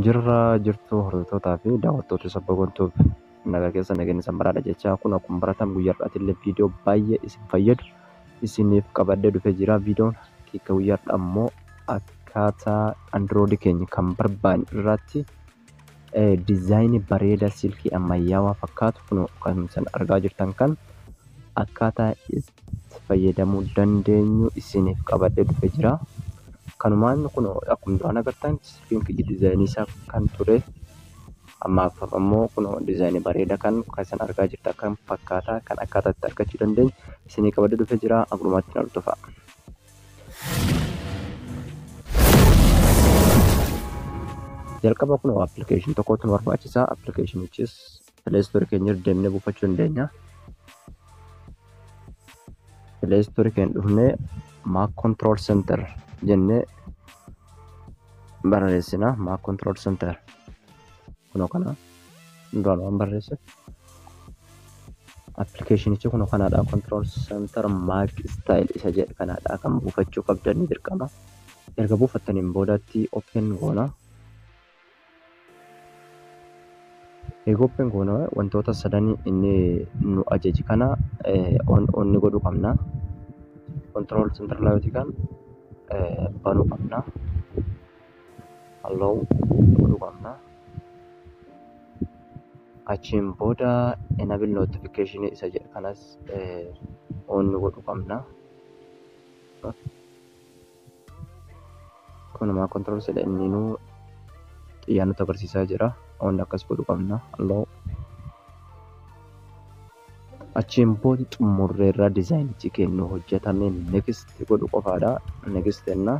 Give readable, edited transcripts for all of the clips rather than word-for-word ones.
Jirra jirtu hordoftootaa fi daawwattoota Sabboon Tube nagaa keessa nageenya isin badhaadha jechaa kun akkuma baratamu guyyaa har'aatti illee viidiyoo baay'ee isin fayyadu isiniif qabadhee dhufee jira. Viidiyoon hiika guyyaa har'aa immoo akkaataa androidii keenya kan barbaanne irratti diizaayinii bareedaa silkii ammayyaawaa fakkaatu kun kan isin argaa jirtan kan akkaataa itti fayyadamuu dandeenyu isiniif qabadhee dhufee jira. Kanumaan kun akkuma duraan agartan silkiin kiyya diizaayinii isaa kan ture ammaaf ammoo kun diizaayinii bareedaa kan isin argaa jirtan kan fakkaataa kan akkaataa itti argachuu dandeenyu isinii qabadhee dhufee jira. Akkuma hordofaa. Jalqaba kun appilikeeshinii tokkotu nu barbaachisa. Appilikeeshinichis pileestoorii keenya irra deemnee buufachuu dandeenya. Pileestoorii keenya dhufnee Mac Control Center jennee barreessina. Mac Control Center kunoo kana duraan waan barreesse. Appilikeeshinichi kunoo kanaadha. Control Center Mac Style isa jedhu kanaadha kan buufachuu qabdan dirqama. Erga buufattaniin boodatti open goona. Egaa open goona wantoota sadan inni nu ajaji kana on godhuu qabna. Control Center layout kan banuu qabna. Allow godhuu qabna. Achiin booda enable notification isa jedhu kanas on godhuu qabna. Kunumaa control center inni nu xiyyaa nutti agarsiisaa jira. On akkas godhuu qabna. Allow. Achiin booda xumurreerra diizaayinichi kennu hojjetame next godhu qofaadha. Next jenna.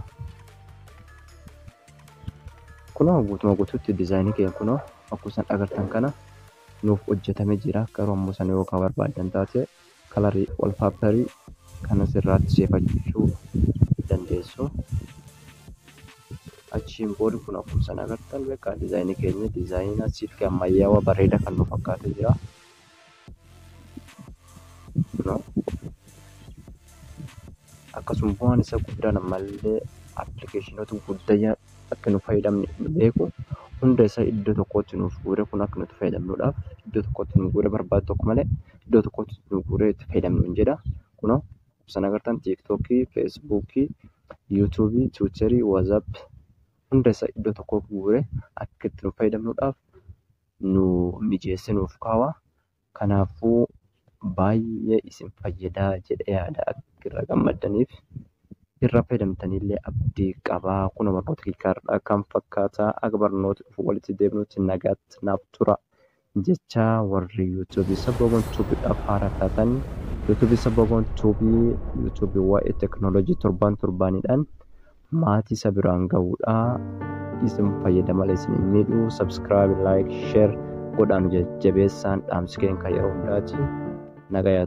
Kunoo guutuma guutuutti diizaayinii keenya kunoo akkuma isin agartan kana nuuf hojjetamee jira. Garuu ammoo sana yoo kan barbaaddan taate kalarii waalpaapparii kanas irraatti seefachuu dandeessu. Achiin booda kun akkuma isin agartan beekaa diizaayinii keenya diizaayinii silkii ammayyaawaa bareedaa kan nu fakkaatee jira. Akkasuma bu'aan isa guddaan ammallee appilikeeshinoota guddaa akka nu fayyadamne nu beeku hunda isaa iddoo tokkotti nuuf guure kun akka nuti fayyadamnuudhaaf iddoo tokkotti nu guure barbaadu tokko malee iddoo tokkotti nu guuree itti fayyadamnu hin jedha. Kunoo isin agartan tiiktookii, feesbuukii, yuutuubii, tiwiitarii, waazaap hunda isaa iddoo tokko guure akka itti nu fayyadamnuudhaaf nu mijeessee nuuf kaawa. Kanaafuu baay'ee isin fayyadaa jedhee yaada akka irraa gammaddaniif irraa fayyadamtanillee abdii qabaa. Kun barnoota kiikaadha kan fakkaataa akka barnoota dhufu walitti deebinutti nagaatti naaf tura jecha warri yuutuubii Sabboon Tuubiidhaaf haaraa taatan yuutuubii Sabboon Tuubii yuutuubii waa'ee teekinooloojii torbaan torbaaniidhaan maatii isa biraan gahuudha. Isin fayyada malee isin hin miidhu. Sabskiraayib, laayik, sheer godhaan jajjabeessaan dhaamsi keenya kan yeroo hundaati. Nagayaa.